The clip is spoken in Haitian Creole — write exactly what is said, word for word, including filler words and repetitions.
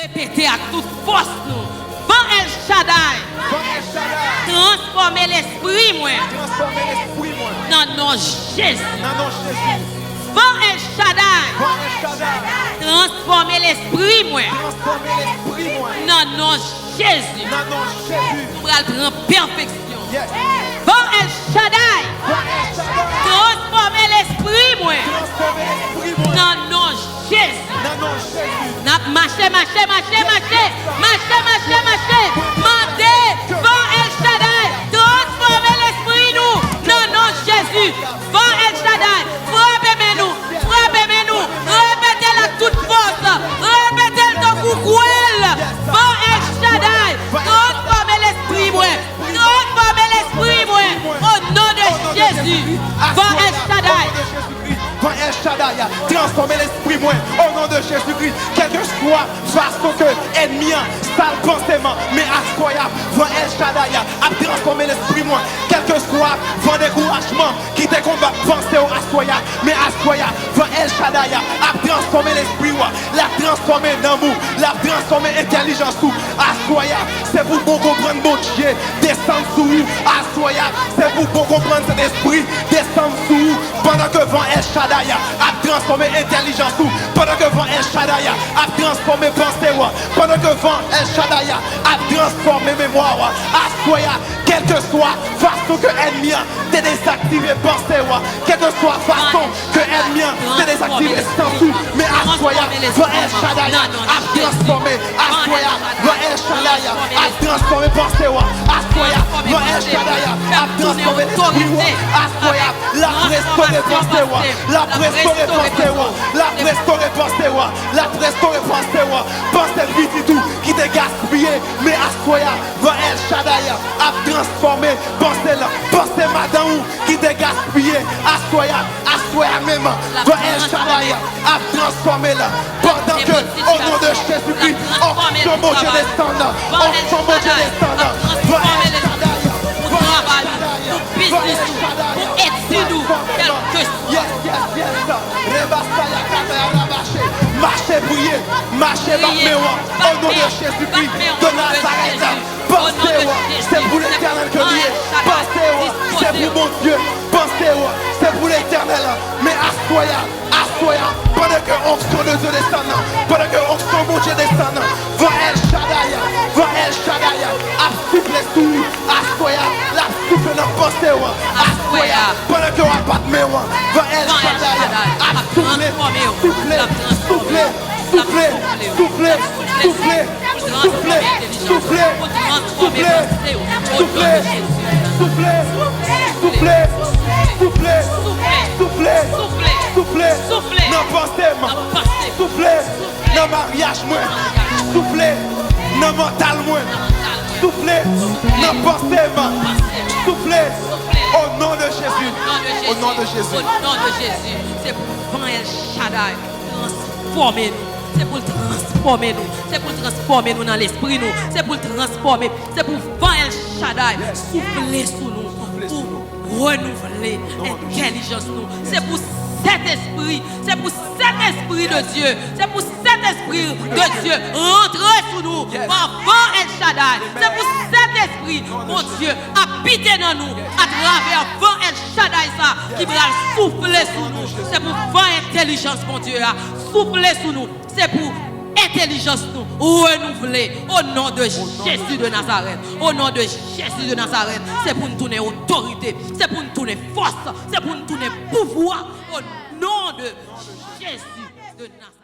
Repete ak tout fòs nou. Van El Shaddai. Van El Shaddai. Transfòme lespri mwen. Transfòme lespri mwen. Nan non Jezi. Nan non Jezi. Van El Shaddai. Van El Shaddai. Transfòme lespri mwen. Transfòme lespri mwen. Nan non Jezi. Nan non Jezi. Nou pral pran pèfeksyon. Yes. Van El Shaddai. Van El Shaddai. Transfòme lespri mwen. Transfòme lespri mwen. Nan non Jezi. Nan non Jezi. N ap mache, mache, mache, mache. Mache, mache, mache. Mande Van El Shaddai. Transfòme lespri nou. Nan non Jezi. Van El Shaddai. Frape men nou. Frape men nou. Repete l ak tout fòs. Repete l tankou kwè l. Van El Shaddai. Transfòme lespri mwen. Transfòme lespri mwen. O non de Jezi. Van El Shaddai. Van El Shaddai, transfòme lespri mwen. O non de Jezikri. Kèlkeswa fason ke ènmi an, sa l panse m, men aswè a, van El Shaddai ap transfòme lespri mwen. Kèlkeswa van dekourajman ki te konn ap panse w aswè a, men aswè a, van El Shaddai ap transfòme lespri w. L ap transfòme nanm ou. L ap transfòme entèlijans ou. Aswè a, se pou bon konprann Bondye desann sou ou. Aswè a, se pou bon konprann Sentespri desann sou ou. Pandan ke van El Shaddai ap transfòme entèlijans ou. Pandan ke van El Shaddai ap transfòme panse w. Pandan ke van El Shaddai ap transfòme memwa w. Aswè a, kèlkeswa fason ke ènmi an te dezaktive panse w, kèlkeswa fason ke ènmi an te dezaktive sans ou, men aswè a, van El Shaddai ap transfòme, aswè a, van El Shaddai ap transfòme panse w, aswè a, van El Shaddai ap transfòme lespri w, aswè a, l ap restore panse w, l ap restore panse w, l ap restore panse w, l ap restore panse w, panse pitit ou ki te gaspiye, men aswè a, van El Shaddai ap transfòme panse l, panse madanm ou ki te gaspiye, aswè a, aswè a menm, van El Shaddai ap transfòme l. Pandan ke, o non de Jezikri, onksyon Bondye desann, onksyon Bondye desann, van El Shaddai, van El Shaddai, van El Shaddai, transfòme l. Yes, yes, yes. Rebasaya kataya rabache. Mache priye, mache bat men w, o non de Jezikri de Nazarèt. Panse w, se pou Letènèl ke li ye. Panse w, se pou Bondye. Panse w, se pou Letènèl. Men aswè a, aswè a, pandan ke onksyon de Dye desann, pandan ke onksyon Bondye desann, van El Shaddai, van El Shaddai ap soufle sou ou. Aswè a, l ap soufle nan panse w. Aswè a, pandan ke w ap bat men w, van El Shaddai ap soufle, soufle, soufle, soufle, soufle, soufle. Soufle, soufle, soufle, soufle, soufle, soufle, soufle, soufle nan panse m. Soufle nan maryaj mwen. Soufle nan mantal mwen. Soufle nan panse m. Soufle o non de Jezi. O non de Jezi. O non de Jezi. Se pou van El Shaddai transfòme nou. Se pou l transfòme nou. Se pou l transfòme nou nan lespri nou. Se pou l transfòme. Se pou van El Shaddai soufle sou nou. Pou renouvle entèlijans nou. Se pou Sentespri. Se pou Sentespri de Dye. Se pou Sentespri de Dye rantre sou nou. Pa van El Shaddai. Se pou Sentespri Bondye abite nan nou atravè van El Shaddai sa ki pral soufle sou nou. Se pou van entèlijans Bondye a soufle sou nou. Se pou entèlijans nou renouvle. O non de Jezi de Nazarèt. O non de Jezi de Nazarèt. Se pou n tounen otorite. Se pou n tounen fòs. Se pou n tounen pouvwa. O non de Jezi de Nazarèt.